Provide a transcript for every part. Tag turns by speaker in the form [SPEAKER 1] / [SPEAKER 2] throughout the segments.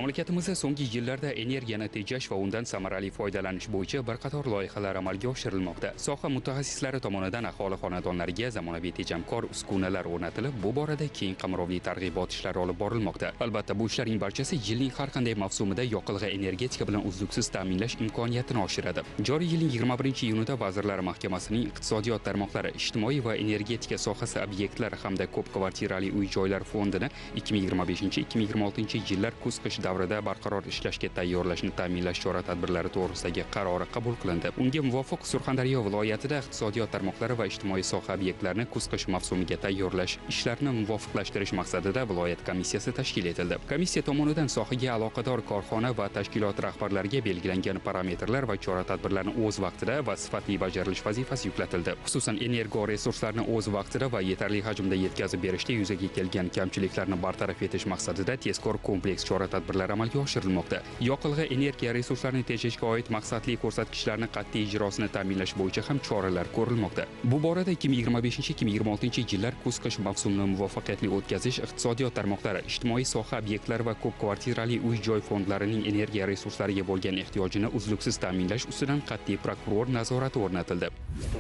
[SPEAKER 1] Mamlakatimizda so'nggi yillarda energiyani tejash va undan samarali foydalanish bo'yicha bir qator loyihalar amalga oshirilmoqda. Soha mutaxassislari tomonidan aholi xonadonlariga zamonaviy tejamkor uskunalar o'rnatilib, bu borada keng qamrovli targ'ibot ishlari olib borilmoqda. Albatta, bu ishlarning barchasi yilning har qanday mavsumida yoqilg'i energetika bilan uzluksiz ta'minlash imkoniyatini oshiradi. Joriy yilning 21-iyunida Vazirlar Mahkamasining iqtisodiyot tarmoqlari, ijtimoiy va energetika sohasi obyektlari hamda ko'p kvartirali uy-joylar fondini 2025-2026 yillar kuz-qish davrida barqaror ishlashga tayyorlashni ta'minlash chora-tadbirlari to'g'risidagi qarori qabul qilindi. Unga muvofiq Surxondaryo viloyatida iqtisodiyot tarmoqlari va ijtimoiy soha obyektlarini kuz-qish mavsumiga tayyorlash ishlarini muvofiqlashtirish maqsadida viloyat komissiyasi tashkil etildi. Komissiya tomonidan sohaga aloqador korxona va tashkilot rahbarlariga belgilangan parametrlar va chora-tadbirlarni o'z vaqtida va sifatli bajarilish vazifasi yuklatildi. Xususan, energoresurslarni o'z vaqtida va yetarli hajmda yetkazib berishda yuzaga kelgan kamchiliklarni bartaraf etish maqsadida tezkor kompleks chora-tadbirlar amalga oshirilmoqda. Yoqilg'i energiya resurslarini tejashga oid maqsadli ko'rsatkichlarni qat'iy ijrosini ta'minlash bo'yicha ham choralar ko'rilmoqda. Bu borada 2025-2026 yillar kuz-qish mavsumini muvaffaqiyatli o'tkazish, iqtisodiyot tarmoqlari, ijtimoiy soha obyektlari va ko'p kvartirali uy-joy fondlarining energiya resurslariga bo'lgan ehtiyojini uzluksiz ta'minlash ustidan qat'iy prokuror nazorati o'rnatildi.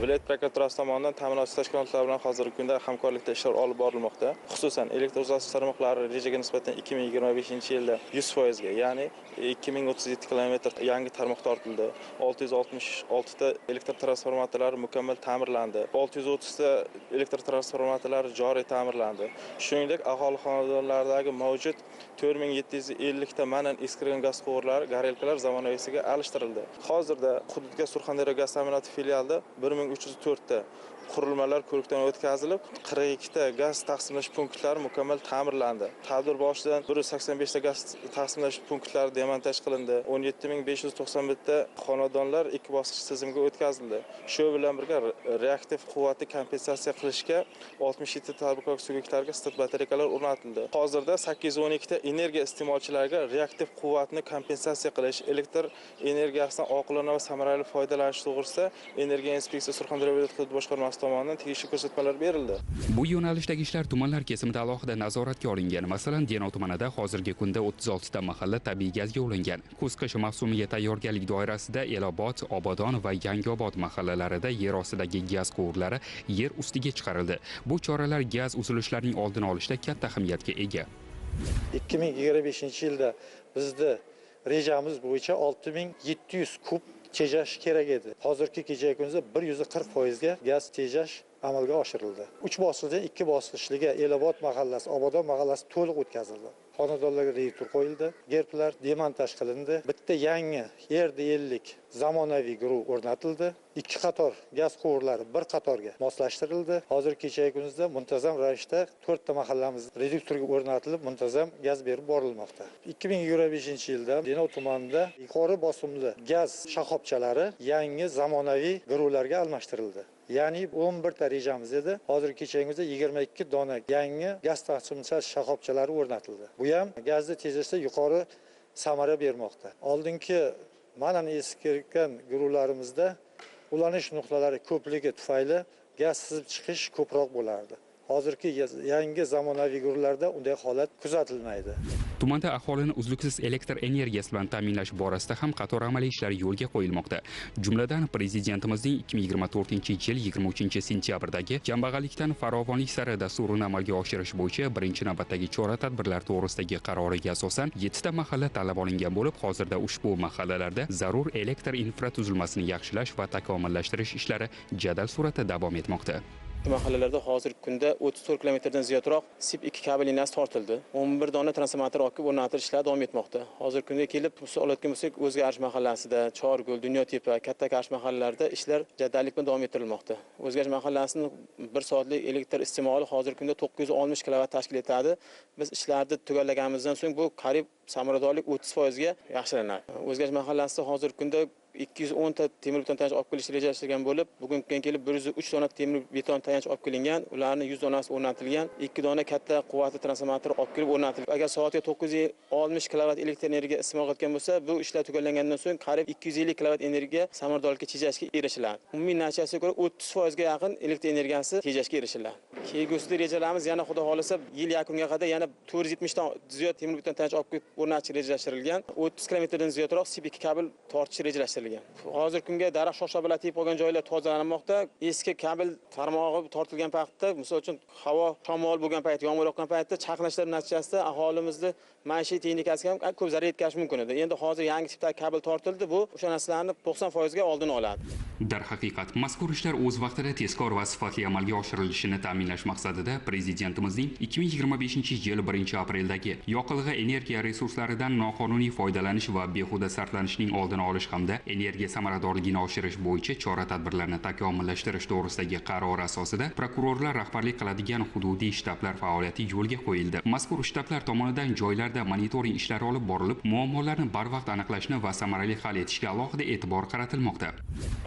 [SPEAKER 2] Viloyat prokuraturasi tomonidan ta'minotchi tashkilotlar bilan hozirgi kunda hamkorlikda ishlar olib borilmoqda. Xususan, elektr uzatish tarmoqlari rejaga nisbatan 2025-yilda 100%ga, ya'ni 2037 kilometr yangi tarmoq tortildi. 666 ta elektr transformatorlari mukammal ta'mirlandi. 630 ta elektr transformatorlari joriy ta'mirlandi. Shuningdek, aholi xonadonlaridagi mavjud 4750 ta manan eskirgan gaz quvurlari, gorelkalar zamonaviysiga alishtirildi. Hozirda hududga Surxondaryo gaz ta'minoti filialida 1304 ta qurilmalar ko'rikdan o'tkazilib, 42 ta gaz taqsimlash punktlari mukammal ta'mirlandi. Tadbir boshidan 185 ta gaz taqsimlash punktlari demontaj qilindi. 17591 ta xonadonlar ikki bosqich tizimga o'tkazildi. Shu bilan birga reaktiv quvvatni kompensatsiya qilishga 67 ta tadbirkor subyektlariga stat batareykalar o'rnatildi. Hozirda 812 ta energiya iste'molchilariga reaktiv quvvatni kompensatsiya qilish, elektr energiyasidan oqilona va samarali foydalanish to'g'risida Energiya inspeksiyasi Surxondaryo viloyat hudud boshqarmasi tomonidan tegishli ko'rsatmalar berildi.
[SPEAKER 1] Bu yo'nalishdagi ishlar tumanlar kesimida alohida nazoratga olingan. Masalan, Denov tumanida hozirgi kunda 36 ta mahalla tabiiy gazga ulangan. Kuz-qish mavsumiga tayyorgarlik doirasida Elobod, Obodon va Yangiobod mahallalarida yer ostidagi gaz quvurlari yer ustiga chiqarildi. Bu choralar gaz uzilishlarining oldini olishda katta ahamiyatga ega.
[SPEAKER 3] 2025-yilda bizni rejamiz bo'yicha 6700 kub tejash kerak edi. Hozirgi kecha kunduzda 140% ga gaz tejash amalga oshirildi. 3 bosqichdan 2 bosqichliga Elobod mahallasi, Obodon mahallasi to'liq o'tkazildi. Xonadonlarga reduktor qo'yildi, gerplar demontaj qilindi. Bitta yangi RD50 zamonaviy guruh o'rnatildi. 2 qator gaz quvurlari bir qatorga moslashtirildi. Hozirgi kecha kunduzda muntazam ravishda 4 ta mahallamiz reduktorga o'rnatilib, muntazam gaz berib borilmoqda. 2025-yilda Denov tumanida yuqori bosimli gaz shoxobchalari yangi zamonaviy guruhlarga almashtirildi. Ya'ni 11 ta rejamiz edi. Hozirgi kechagimizda 22 dona yangi gaz taqsimlash shoxobchalari o'rnatildi. Bu ham gazni tejashda yuqori samara bermoqda. Oldingi manan eskirgan guruhlarimizda ulanish nuqtalari ko'pligi tufayli gaz sizib chiqish ko'proq bo'lardi. Hozirgi yangi zamonaviy guruhlarda unday holat kuzatilmaydi.
[SPEAKER 1] Tumanda aholini uzluksiz elektr energiyasi bilan ta'minlash borasida ham qator amaliy ishlar yo'lga qo'yilmoqda. Jumladan, Prezidentimizning 2024-yil 23-sentyabrdagi Kambag'allikdan farovonlik sari dasturini amalga oshirish bo'yicha birinchi navbatdagi chora-tadbirlar to'g'risidagi qaroriga asosan 7 ta mahalla tanlab olingan bo'lib, hozirda ushbu mahallalarda zarur elektr infratuzilmasini yaxshilash va takomillashtirish ishlari jadal sur'atda davom etmoqda.
[SPEAKER 4] Mahallalarda hozirgi kunda 34 kilometrdan ziyodroq SIP 2 kabel liniyasi tortildi. 11 dona transformator olib o'rnatilish ishlari davom etmoqda. Hozirgi kunda kelib olayotgan bo'lsak, O'zgarish mahallasida, Chorgul, Dunyotepa, Katta Qarshi mahallalarida ishlar jadallik bilan davom ettirilmoqda. O'zgarish mahallasining 1 soatlik elektr iste'moli hozirgi kunda 960 kilovat tashkil etadi. Biz ishlarni tugallaganimizdan so'ng bu qariyb samaradorlik 30% ga yaxshilanadi. O'zgarish mahallasida hozirgi kunda 210 ta temir beton tayanch olib kelish rejalashtirilgan bo'lib, bugungi kunga kelib 103 dona temir beton tayanch olib kelingan, ularning 100 donasi o'rnatilgan, 2 dona katta quvvatli transformator olib kelib o'rnatilgan. Agar soatiga 960 kilovat elektr energiya iste'mol qilayotgan bo'lsa, bu ishlar tugallangandan so'ng qariyb 250 kilovat energiya samaradorlikka tejashga erishiladi. Umumiy natijasiga ko'ra 30% ga yaqin elektr energiyasi tejashga erishiladi. Kelgusida rejalarimiz yana xudo xolasa yil yakuniga qadar yana 470 dan ziyod temir beton tayanch olib kelib o'rnatish rejalashtirilgan. 30 kilometrdan ziyodroq SIP2 kabel tortish rejalashtirilgan. Hozirgi kunga daraxt shoxshobalar tegib qolgan joylar tozalanmoqda. Eski kabel tarmog'i tortilgan paytda, misol uchun havo shamol bo'lgan payt, yomg'ir yoqqan paytda chaqnashlar natijasida aholimizni maishiy texnikasiga ham ko'p zarar yetkazishi mumkin edi. Endi hozir yangi tipdagi kabel tortildi, bu o'sha narsalarni 90% ga oldini oladi.
[SPEAKER 1] Darhaqiqat, mazkur ishlar o'z vaqtida tezkor va sifatli amalga oshirilishini ta'minlash maqsadida Prezidentimizning 2025-yil 1-apreldagi yoqilg'i energiya resurslaridan noqonuniy foydalanish va behuda sarflanishning oldini olish hamda energiya samaradorligini oshirish bo'yicha chora-tadbirlarni takomillashtirish to'g'risidagi qaror asosida prokurorlar rahbarlik qiladigan hududiy shtablar faoliyati yo'lga qo'yildi. Mazkur shtablar tomonidan joylarda monitoring ishlari olib borilib, muammolarni barvaqt aniqlashni va samarali hal etishga alohida e'tibor qaratilmoqda.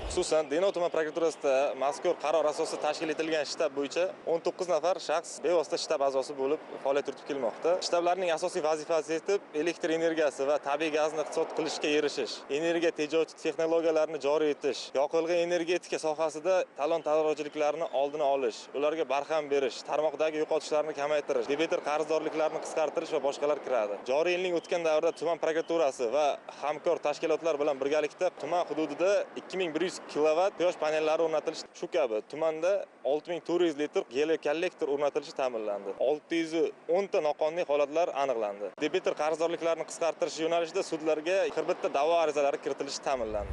[SPEAKER 2] Xususan, Denov tuman prokuraturasida mazkur qaror asosida tashkil etilgan shtab bo'yicha 19 nafar shaxs bevosita shtab a'zosi bo'lib faoliyat yuritib kelmoqda. Shtablarning asosiy vazifasi etib elektr energiyasi va tabiiy gazni iqtisod qilishga erishish, energiya tejovchi texnologiyalarni joriy etish, yoqilg'i energetika sohasida talon-tarojliklarni oldini olish, ularga barham berish, tarmoqdagi yo'qotishlarni kamaytirish, debitor qarzdorliklarni qisqartirish va boshqalar kiradi. Joriy yilning o'tgan davrida tuman prokuraturasi va hamkor tashkilotlar bilan birgalikda tuman hududida 2100 kilovat quyosh panellari o'rnatilishi, shu kabi tumanda 6400 litr geliokollektor o'rnatilishi ta'minlandi. 610 ta noqonuniy holatlar aniqlandi. Debitor qarzdorliklarni qisqartirish yo'nalishida sudlarga 41 ta da'vo arizalari kiritilishi ta'minlandi.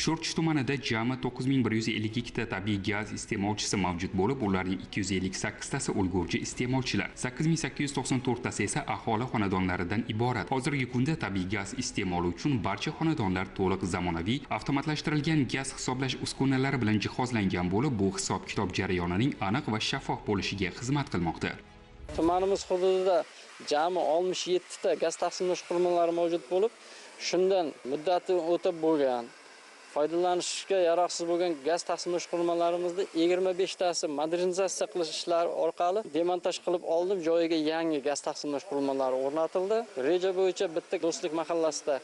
[SPEAKER 1] Sho'rchi tumanida jami 9152 ta tabiiy gaz iste'molchisi mavjud bo'lib, ularning 258 tasi ulgurji iste'molchilar, 8894 tasi esa aholi xonadonlaridan iborat. Hozirgi kunda tabiiy gaz iste'moli uchun barcha xonadonlar to'liq zamonaviy avtomatlashtirilgan gaz hisoblash uskunalari bilan jihozlangan bo'lib, bu hisob-kitob jarayonining aniq va shaffof bo'lishiga xizmat qilmoqda.
[SPEAKER 5] Tumanimiz hududida jami 67 ta gaz taqsimlash qurilmalari mavjud bo'lib, shundan muddati o'tib bo'lgan, foydalanishga yaroqsiz bo'lgan gaz taqsimlash qurilmalarimizda 25 tasi modernizatsiya qilish ishlari orqali demontaj qilib oldim, joyiga yangi gaz taqsimlash qurilmalari o'rnatildi. Reja bo'yicha bitta Do'stlik mahallasida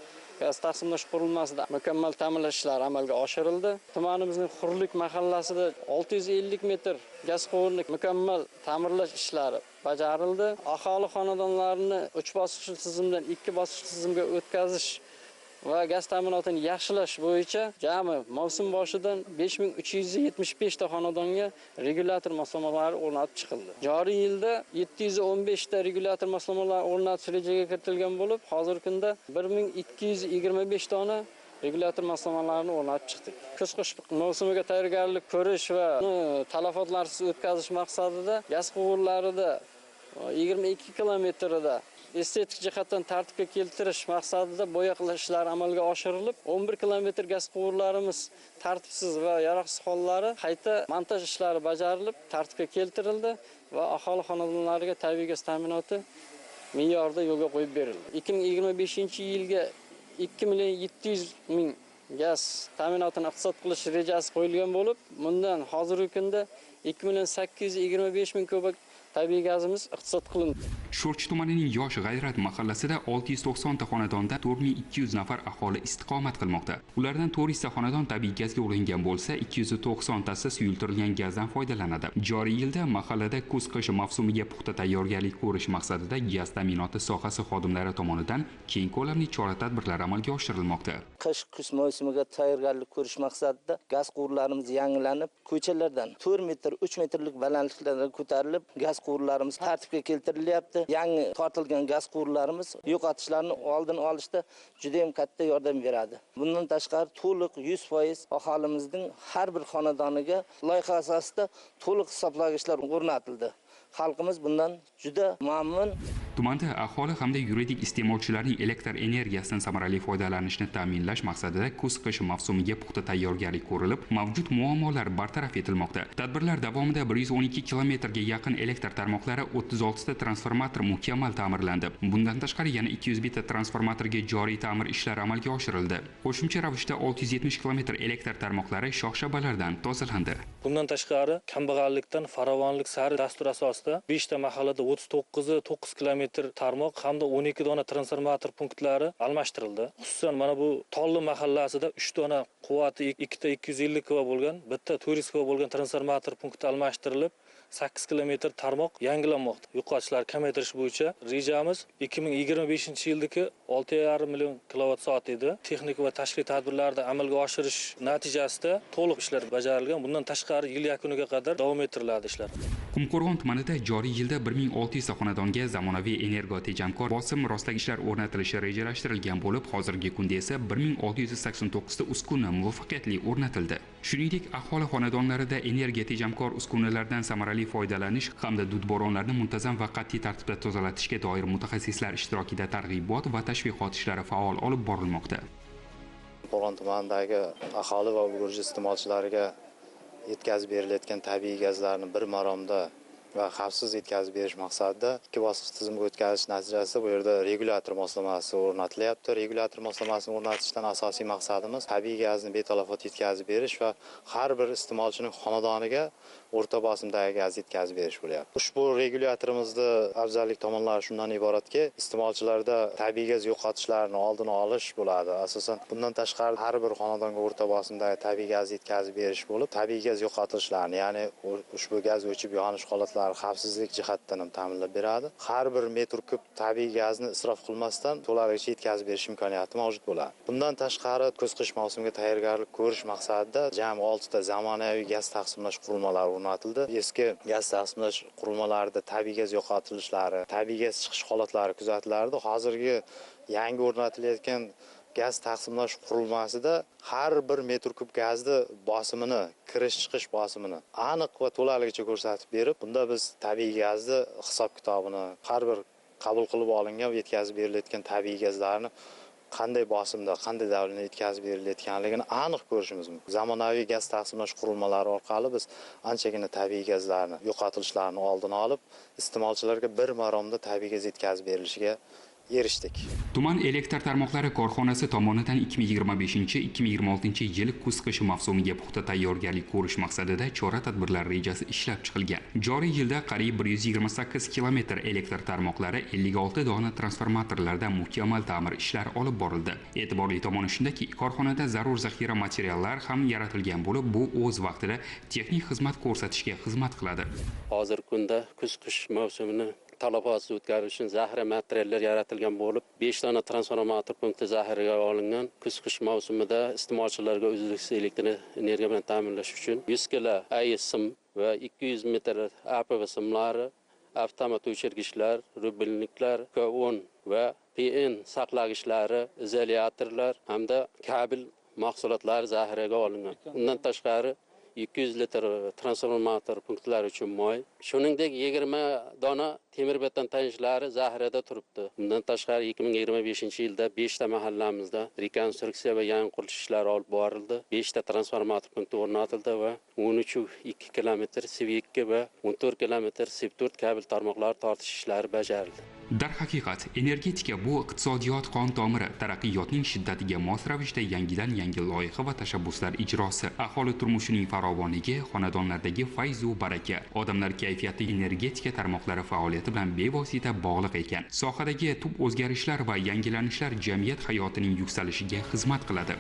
[SPEAKER 5] gaz taqsimlash qurilmasida mukammal ta'mirlash ishlari amalga oshirildi. Tumanimizning Hurlik mahallasida 650 metr gaz quvurini mukammal ta'mirlash ishlari bajarildi. Aholi xonadonlarini 3 bosqichli tizimdan 2 bosqichli tizimga o'tkazish va gaz ta'minotini yaxshilash bo'yicha jami mavsum boshidan 5375 ta xonadonga regulyator moslamalari o'rnatib chiqildi. Joriy yilda 715 ta regulyator moslamalari o'rnatish rejaga kiritilgan bo'lib, hozirgi kunda 1225 dona regulyator moslamalarini o'rnatib chiqdik. Kuz-qish mavsumiga tayyorgarlik ko'rish va talafotlarsiz o'tkazish maqsadida gaz quvurlarida 22 kilometrida estetik jihatdan tartibga keltirish maqsadida bo'yoq ishlari amalga oshirilib, 11 kilometr gaz quvurlarimiz tartibsiz va yaroqsiz hollari qayta montaj ishlari bajarilib, tartibga keltirildi va aholi xonadonlariga tabiiy gaz ta'minoti me'yorida yo'lga qo'yib berildi. 2025-yilga 2 700 000 gaz ta'minotini iqtisod qilish rejasi qo'yilgan bo'lib, bundan hozirgi kunda 2 825 000 kubik tabiiy gazimiz iqtisod qilindi.
[SPEAKER 1] Sho'rchi tumanining Yosh G'ayrat mahallasida 690 ta xonadonda 4200 nafar aholi istiqomat qilmoqda. Ulardan 400 ta xonadon tabiiy gazga ulangan bo'lsa, 290 tasi suyultirilgan gazdan foydalanadi. Joriy yilda mahallada kuz-qish mavsumiga puxta tayyorgarlik ko'rish maqsadida gaz ta'minoti sohasi xodimlari tomonidan keng ko'lamli chora-tadbirlar amalga oshirilmoqda.
[SPEAKER 6] Qish-kuz mavsumiga tayyorgarlik ko'rish maqsadida gaz quvurlarimiz yangilanib, ko'chalardan 4 metr, 3 metrlik balandliklarga ko'tarilib, gaz quvurlarimiz tartibga keltirilyapti. Yangi tortilgan gaz quvurlarimiz yo'qotishlarni oldini olishda juda ham katta yordam beradi. Bundan tashqari to'liq 100% aholimizning har bir xonadoniga loyiha asosida to'liq hisoblagichlar o'rnatildi. Xalqimiz bundan juda mamnun.
[SPEAKER 1] Tumanda aholi hamda yuridik iste'molchilarning elektr energiyasidan samarali foydalanishni ta'minlash maqsadida kuz-qish mavsumiga puxta tayyorgarlik ko'rilib, mavjud muammolar bartaraf etilmoqda. Tadbirlar davomida 112 kilometrga yaqin elektr tarmoqlari, 36 ta transformator mukammal ta'mirlandi. Bundan tashqari yana 201 ta transformatorga joriy ta'mir ishlari amalga oshirildi. Qo'shimcha ravishda 670 kilometr elektr tarmoqlari shox-shabbalardan tozalandi.
[SPEAKER 7] Bundan tashqari kambag'allikdan farovonlik sari dastur asosida 5 ta mahallada 39.9 kilometr tarmoq hamda 12 dona transformator punktlari almashtirildi. Xususan, mana bu Tolli mahallasida 3 dona quvvati 2 ta 250 kV bo'lgan, bitta 400 kV bo'lgan transformator punkti almashtirilib, 8 kilometr tarmoq yangilanmoqda. Yo'qotishlar kamaytirish bo'yicha rejamiz 2025-yildagi 6,5 million kilovat soat edi. Texnik va tashkiliy tadbirlarni amalga oshirish natijasida to'liq ishlar bajarilgan. Bundan tashqari yil yakuniga qadar davom ettiriladi ishlar.
[SPEAKER 1] Qumqo'rg'on tumanida joriy yilda 1600 ta xonadonga zamonaviy energo tejamkor bosim rostlagichlar o'rnatilishi rejalashtirilgan bo'lib, hozirgi kunda esa 1689 ta uskuna muvaffaqiyatli o'rnatildi. Shuningdek, aholi xonadonlarida energiya tejamkor uskunalardan samarali foydalanish hamda dudbo'ronlarni muntazam va qat'iy tartibda tozalatishga doir mutaxassislar ishtirokida targ'ibot va tashviqot ishlari faol olib borilmoqda.
[SPEAKER 8] Qumqo'rg'on tumanidagi aholi va ulgurji iste'molchilariga yetkazib berilayotgan tabiiy gazlarni bir maromda va xavfsiz yetkazib berish maqsadida ikki bosqich tizimga o'tkazish natijasida bu yerda regulyator moslamasi o'rnatilyapti. Regulyator moslamasini o'rnatishdan asosiy maqsadimiz tabiiy gazni betalafot yetkazib berish va har bir iste'molchining xonadoniga o'rta bosimdagi gaz yetkazib berish bo'lyapti. Ushbu regulyatorimizni afzallik tomonlari shundan iboratki, iste'molchilarda tabiiy gaz yo'qotishlarini oldini olish bo'ladi. Asosan bundan tashqari har bir xonadonga o'rta bosimdagi tabiiy gaz yetkazib berish bo'lib, tabiiy gaz yo'qotilishlarini, ya'ni ushbu gaz o'chib yonish holatlari xavfsizlik jihatdan ham ta'minlab beradi. Har bir metr kub tabiiy gazni isrof qilmasdan to'laligicha yetkazib berish imkoniyati mavjud bo'ladi. Bundan tashqari kuz-qish mavsumiga tayyorgarlik ko'rish maqsadida jami 6 ta zamonaviy gaz taqsimlash qurilmalari o'rnatildi. Eski gaz taqsimlash qurilmalarida tabiiy gaz yo'qotilishlari, tabiiy gaz chiqish holatlari kuzatilardi. Hozirgi yangi o'rnatilayotgan gaz taqsimlash qurilmasida har bir metr kub gazni bosimini, kirish chiqish bosimini aniq va to'laligicha ko'rsatib berib, bunda biz tabiiy gazni hisob kitobini, har bir qabul qilib olingan va yetkazib berilayotgan tabiiy gazlarni qanday bosimda, qanday davlatga yetkazib berilayotganligini aniq ko'rishimiz mumkin. Zamonaviy gaz taqsimlash qurilmalari orqali biz anchagina tabiiy gazlarni yo'qotilishlarini oldini olib, iste'molchilarga bir maromda tabiiy gaz yetkazib berilishiga erishdik.
[SPEAKER 1] Tuman elektr tarmoqlari korxonasi tomonidan 2025-2026 yil kuz-qish mavsumiga puxta tayyorgarlik ko'rish maqsadida chora-tadbirlar rejasi ishlab chiqilgan. Joriy yilda qariyb 128 kilometr elektr tarmoqlari, 56 dona transformatorlarda mukammal ta'mir ishlari olib borildi. E'tiborli tomoni shundaki, korxonada zarur zaxira materiallar ham yaratilgan bo'lib, bu o'z vaqtida texnik xizmat ko'rsatishga xizmat qiladi.
[SPEAKER 9] Hozirgi kunda kuz-qish mavsumini talafotsiz o'tkazish uchun zaxira materiallar yaratilgan bo'lib, 5 dona transformator punkti zaxiraga olingan. Kuz-qish mavsumida iste'molchilarga uzluksiz elektr energiya bilan ta'minlash uchun 100 kilo AES sim va 200 metr APV simlari, avtomat o'chirgichlar, rubelniklar, K10 va PN saqlagichlari, izolyatorlar hamda kabel mahsulotlari zaxiraga olingan. Undan tashqari 200 litr transformator punktlari uchun moy, shuningdek 20 dona temir beton tayanchlari zaxirada turibdi. Bundan tashqari 2025-yilda 5 ta mahallamizda rekonstruksiya va yangi qurilish ishlari olib borildi. 5 ta transformator punkti o'rnatildi va 13.2 kilometr SV2 va 14 kilometr SV4 kabel tarmoqlari tortish ishlari bajarildi.
[SPEAKER 1] Darhaqiqat, energetika bu iqtisodiyot qon tomiri, taraqqiyotning shiddatiga mos ravishda yangidan yangi loyiha va tashabbuslar ijrosi, aholi turmushining farovonligi, xonadonlardagi fayz va baraka, odamlar kayfiyati energetika tarmoqlari faoliyati bilan bevosita bog'liq ekan. Sohadagi tub o'zgarishlar va yangilanishlar jamiyat hayotining yuksalishiga xizmat qiladi.